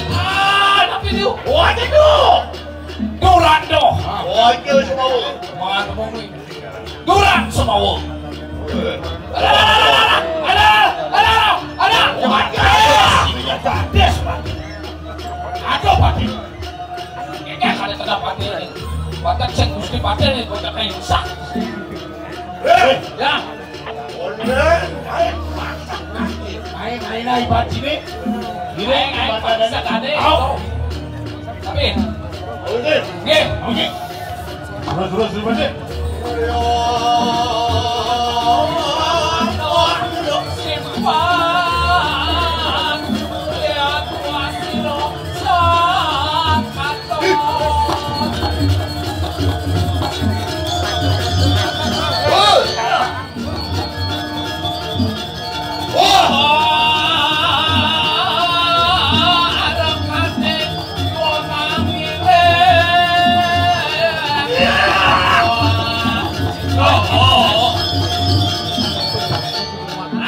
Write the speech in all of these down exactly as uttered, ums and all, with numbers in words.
Ah, tapi dia, oh, aja tu. Duran tu. Oh, itu semua. Mana ngomong ni? Duran semua. Ada, ada, ada, ada, ada, ada, ada. Ada, ada, ada. Aduh, Pak. Ini ada tanda Pak. Bahkan saya mesti pakai ni, kau tak kain sak. Eh, ya. Main, main lah ibarat sini. Ini ibarat badannya. Au. Tapi. Oke. Oke. Oke. Terus, terus, terus, terus.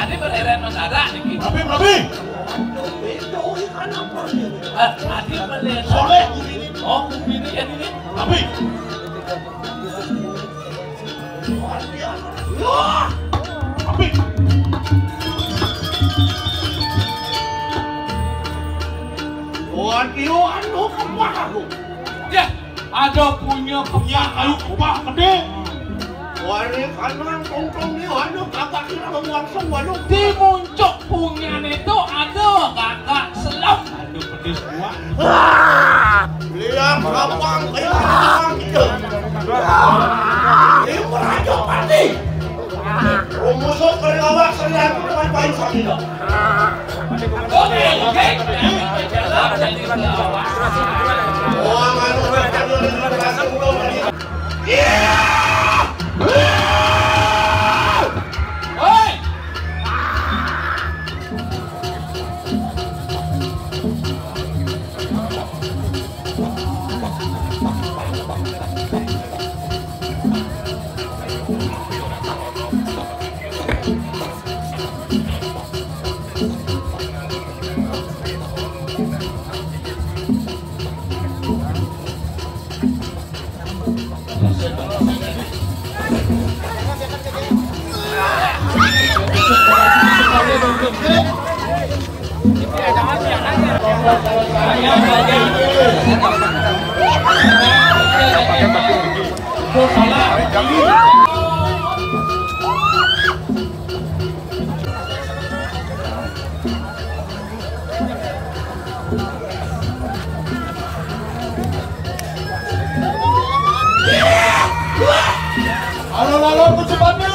Adi berheren mas ada niki. Tapi, tapi. Adi berheren. Soleh. Oh, ini ya ini. Tapi. Tapi. Waduh, anu kemana lu? Ya, ada punya punya kayu kubah gede. Wari kanan tongtong ni, anu kagak kira langsung waduh. Di muncuk punyan itu ada gagak selam. Aduh, pedis gua. Lihat kapang, lihat kapang gitu. Ini merajuk pasti. Rumusuk dari lawak, sering aku dengan paling sakit. Oke, oke. Wah, nganu, nganu, nganu, nganu, nganu. Iya! Hei! Alon-alon ku cepatnya.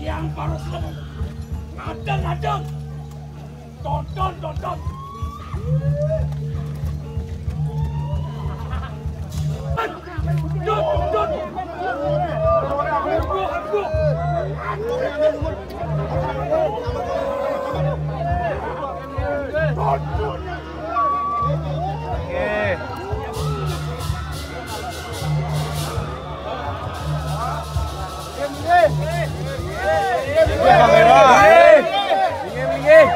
Yang baru selem. Ngadeng, ngadeng. Tonton, tonton. Dut, dut. Ambu, ambu. Tonton. Oke. Minggir, kamera. Minggir, minggir.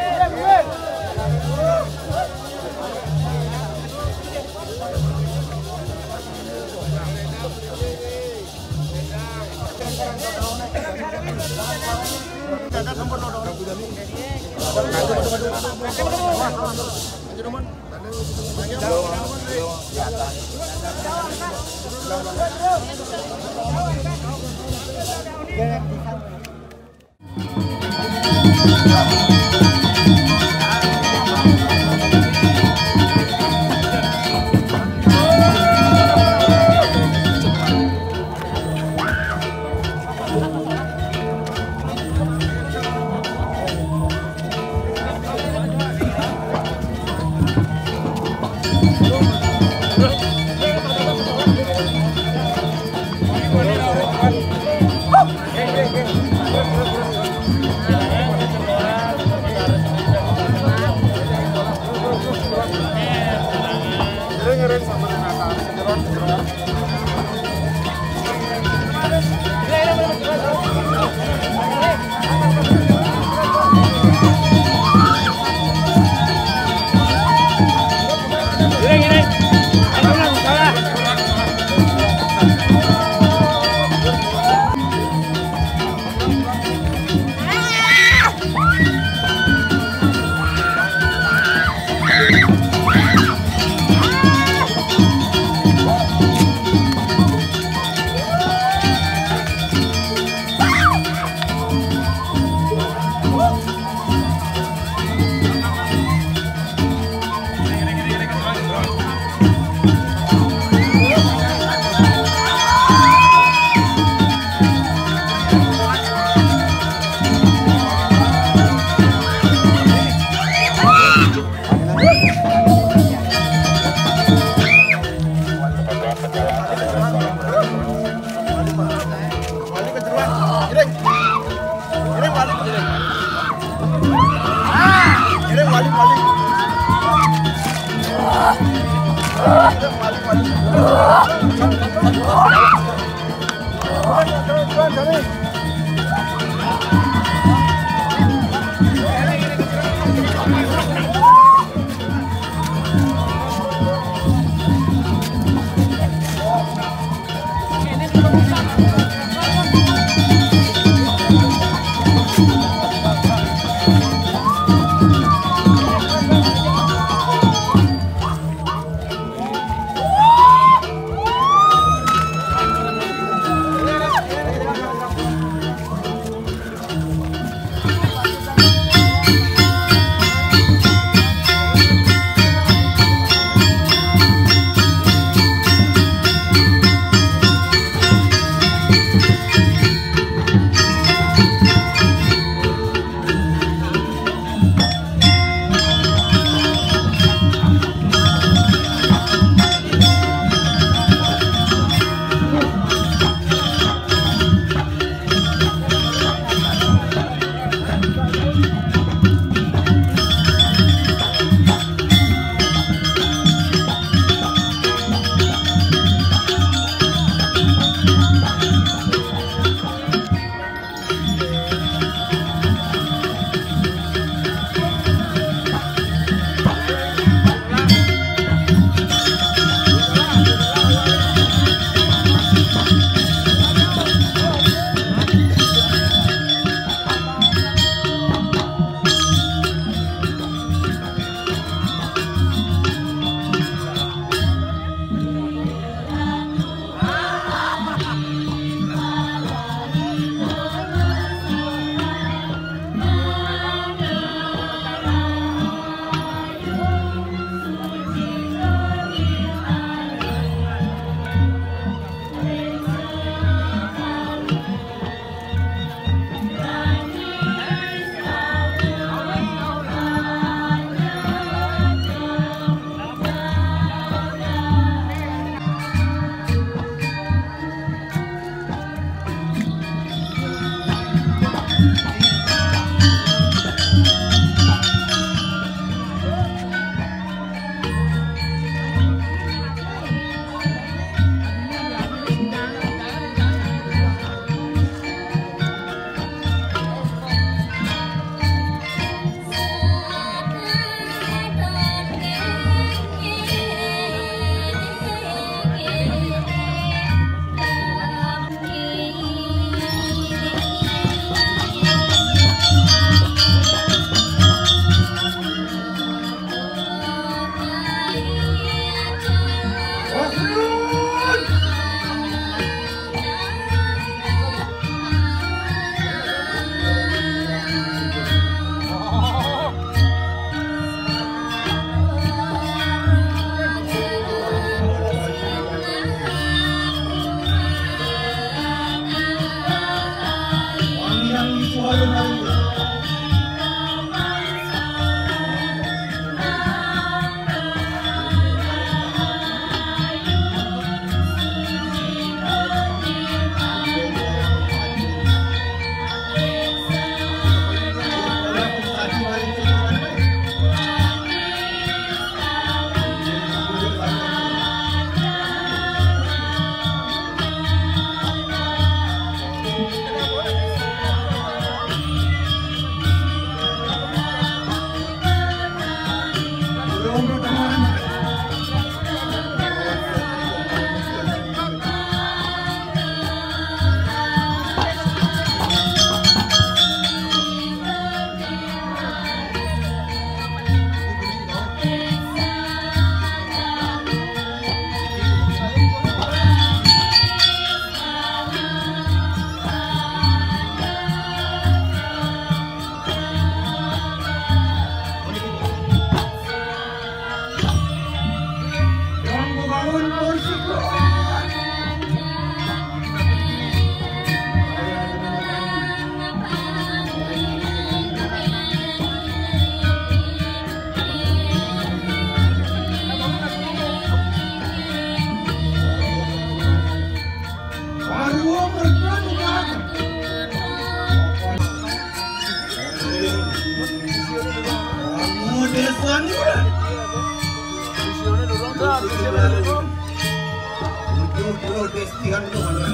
Tujuh puluh destian itu mana?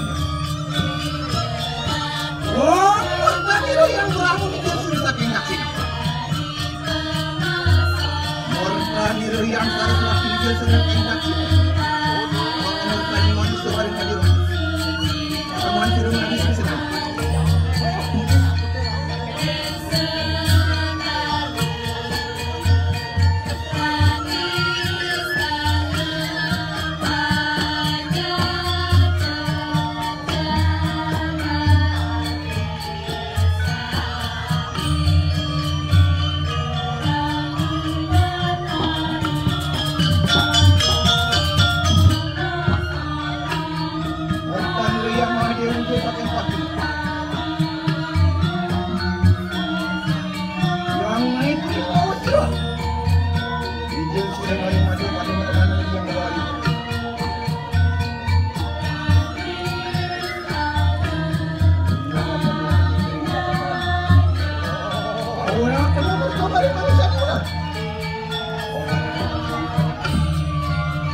Oh, tadi lo yang berapa kita sudah tak enak sih. Orang tadi lo yang harus waktu itu sudah tak enak sih. Orang tadi manusia paling tadi. Orang manusia dulu habis bisa.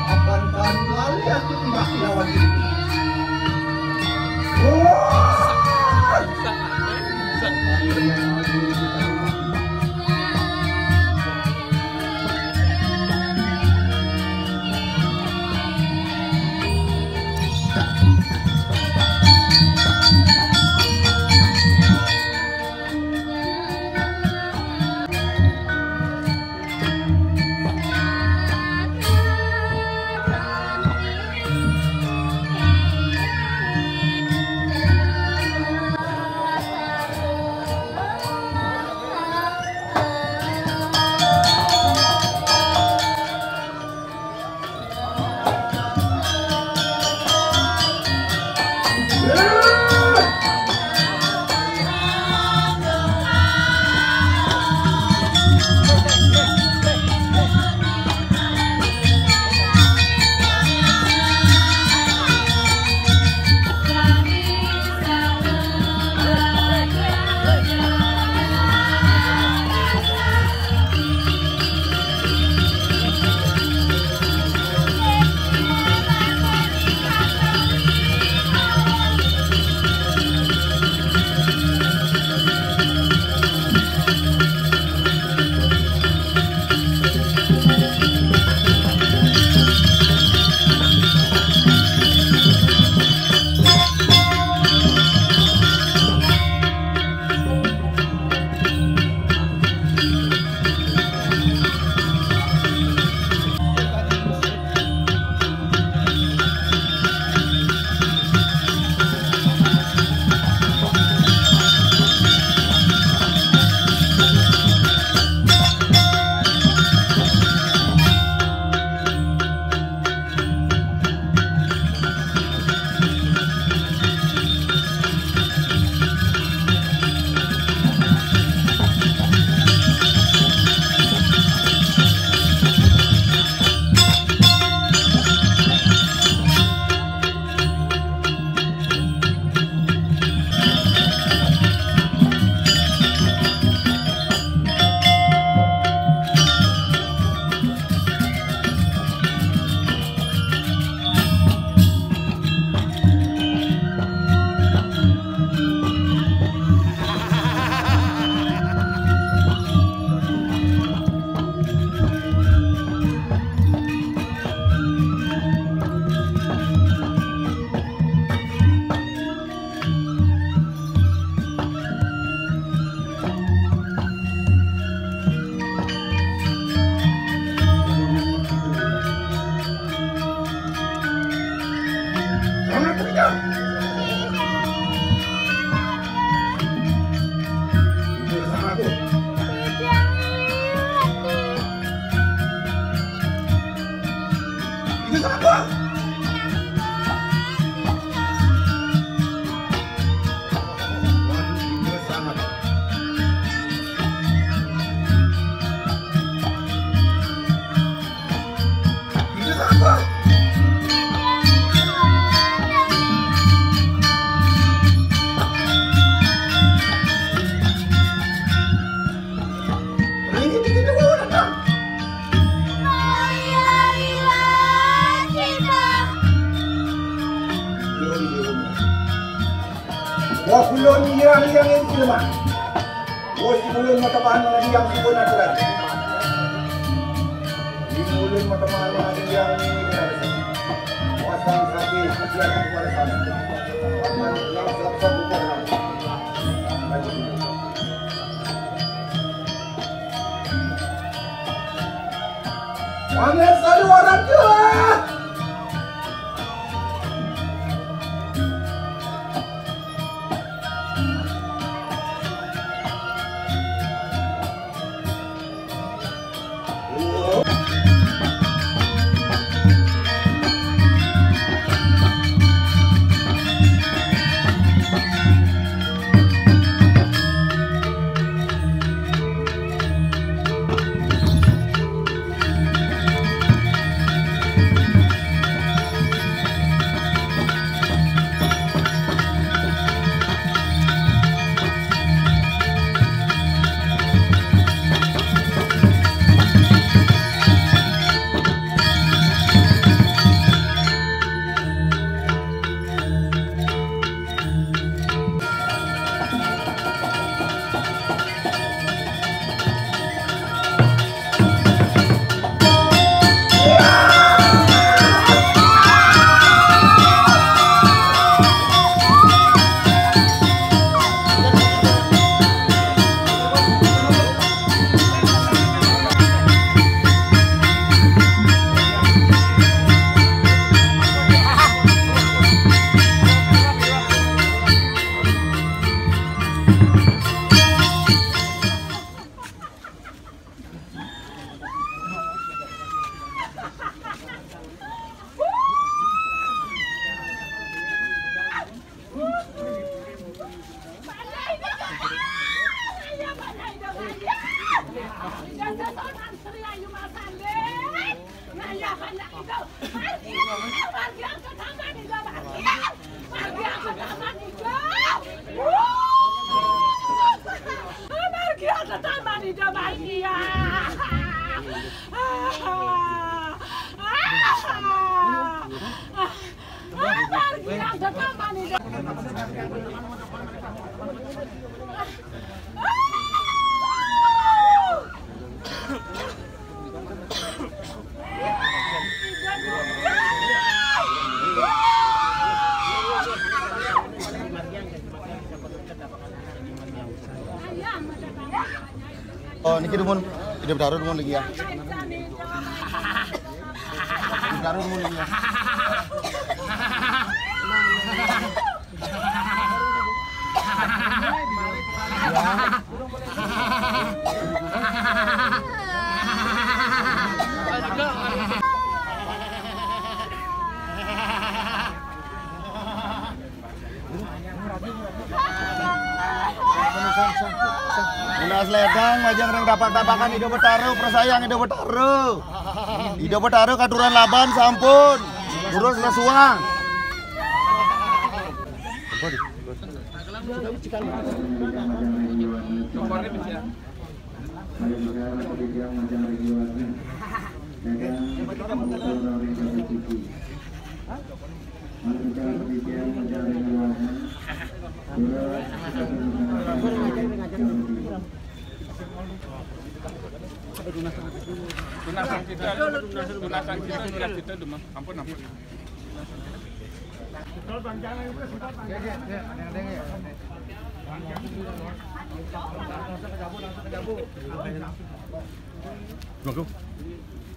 Akan kalian timbak lawan diri. Bos, di mulut mata pahan mana diam si bola tu kan? Di mulut mata pahan mana diam ni kan? Pasang sapi, siap kepada sana. Paman yang siap-siap bukan. Pamer selalu orang tua. Oh, niki dumun, Ida Betara dumun niki ya. Ida Betara dumun niki ya. Tunas ledang, majeng ring tapak-tapakan, Ida Betara, persayang Ida Betara. Ida Betara katuran laban sampun. Terus lesuang. Tunasan kita, tunasan kita, tunasan kita, ampun, ampun. Mangga.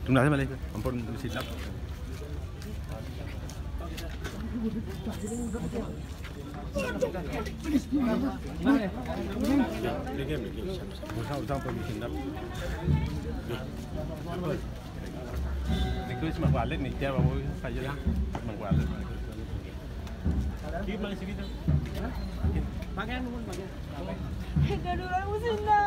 Terima kasih, Malay. Ampun, silap. Usah, usah, ampun, silap. Itu cuma balik nih, dia mau saja lah. Cuma balik. Pakaian, pakaian. Ito dulu ang musin na.